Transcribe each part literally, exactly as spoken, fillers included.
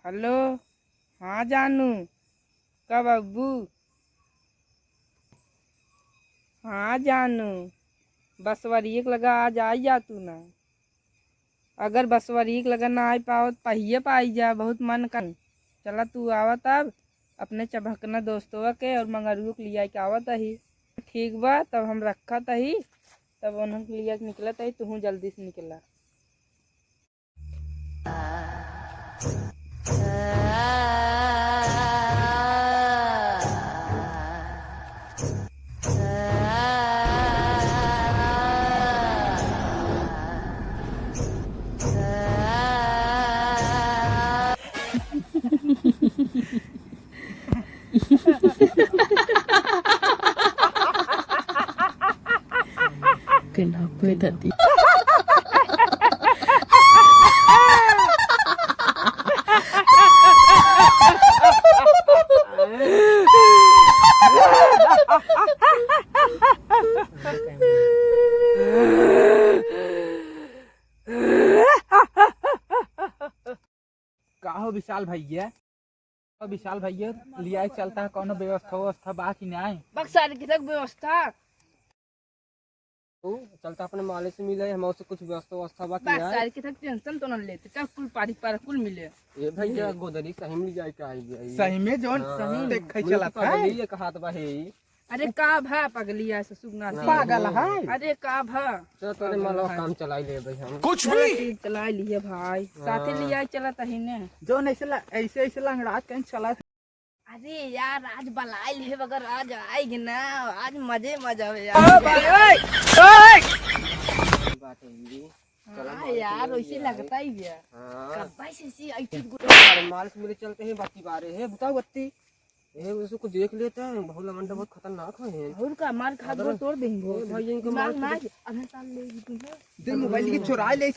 हेलो, हाँ जानू, कब अब्बू? हाँ जानू, बसवरिये के लगा आज आई जा तू ना। अगर बसवरिये के लगा ना आई पावत, पहिये पाई जा, बहुत मन कर। चला तू आवा तब, अपने चभकना दोस्तवा के और मंगरुओ के लिया के आवत अही। ठीक बा, तब हम रखत अही, तब उन्हन के लिया के निकलत अही, तुहूँ जल्दी से निकला। Kenapa tadi? का हो विशाल भैया? तो विशाल भैया, लियाई चलता है, कौनो व्यवस्था व्यवस्था बा कि नाई? बक्सा के तक व्यवस्था। तू चलता अपने मालिक से मिले, हम उससे कुछ व्यवस्था व्यवस्था बा कि बस नाई? सारे के तक टेंशन तो न लेते, तब कुल पारी पर कुल मिले। ये भैया, गोदरी सही में लियाई के आई गई। सही में जौन हाँ। देखे मुझे चलत तो है। पगली ये कहात बा है। अरे का भा पगली ऐसे सुगना ना। पागल है। अरे का भा? चल तोरे मालवा काम चलाई ले भाई हम। कुछ चला भी। ठीक चला लिए भाई। साथे हाँ। लिया चला तही ने। जौन ऐसे ल-, ऐसे, ऐसे लंगड़ात कहीं चला। अरे यार, आज बलाइल है, मगर आज आएगी ना, आज मजे मजा आवे यार। ओ भाई, ओए, ओए। बात है ये। हाँ चला मार यार, के वैसे लिया है। लगता ही है। हाँ। कब्बा से सी आई चुट गुट। अरे माल से मेरे चलते हैं, बत्ती बारे है, बताओ बत्ती। ए, उसको देख लेता है, बहुत लवंडा बहुत खतरनाक है। और का मार खा अगर दो, तोड़ देंगे। ए, भाई, इनको मार मार, मार, अबे साल ले भी तू है। दे मोबाइल के चुरा ले।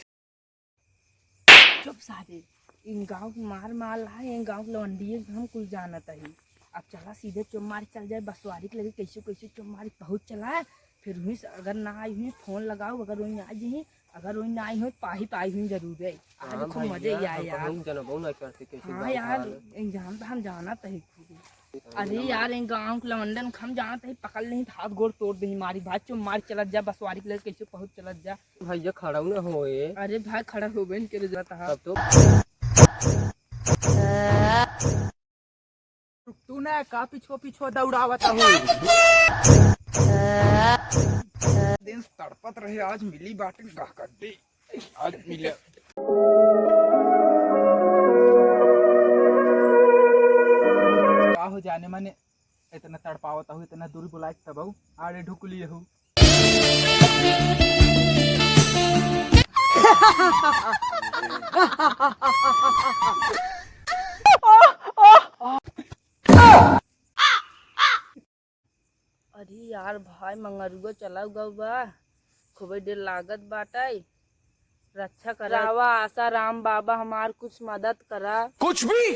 चुप सारे, इन गाँव के मार माल है, इन गाँव के लवंडिये के हम कुल जानत ही। अब चला सीधे चुप मार चल जाए, बसवारी के लगे कैसे कैसे चुप मार पहुँच चला, फिर वहीं से अगर ना आई हुई फोन लगाओ, अगर वहीं आ जाए, अगर वही ना आई हो, पाही पाही हुई जरूर है। आज हाँ खूब भैया, मजे ही आए हम यार। कहूँ जनबो ना करते कैसे हाँ भाई यार, हाल। एग्जाम तो हम जाना तही खूब। अरे हाँ। यार, इन गाँव के लवंडन हम जाना तही, पकड़ नहीं हाथ गोड़ तोड़ दे मारी भाई, चो मारी चलत जा, बसवारी के लगे कैसे पहुँच चलत जा। भैया खड़ा ना होए। अरे भाई खड़ा होबे नहीं करे जाता है। तब तो रुक तू ना, का पिछुआ पिछुआ दौड़ावत हो? दिन तड़पत रहे, आज मिली बाटे गहकड्डी, आज मिले। का हो जाने माने इतना तड़पावत हो, इतना दूर बुलाए तब आऊ, आड़े ढुक लिए हो। अरे यार भाई, मंगरुआ चला गवा बा, खूबे देर लागत बाटे। रक्षा करावा आशा राम बाबा, हमार कुछ मदद करा। कुछ भी।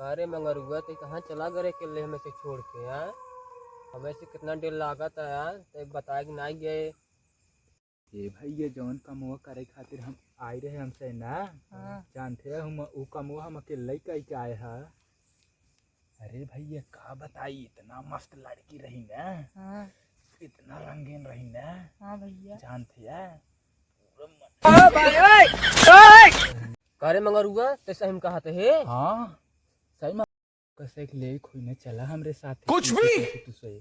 अरे मंगरुआ, ते कहाँ चला गए अकेले हमें से छोड़ के, हाँ? हमें से कितना देर लागत है, हाँ? ते बताए कि नहीं गए। ए भैया, जौन कमवा करे खातिर हम आए रहे हमसे ना, हाँ। जानते हैं हम, उ कमवा हम अकेले ही कई के आए हैं। अरे भैया, का बताई, इतना मस्त लड़की रही ना, हाँ। इतना रंगीन रही ना, हाँ भैया। जानते हैं, पूरा मन ओ भाई, ओए, ओए। का रे मंगरुआ, ते सही में कहत हे? हाँ, सही में। कैसे एक ले खोई ना चला हमरे साथ। कुछ भी। तू सोए।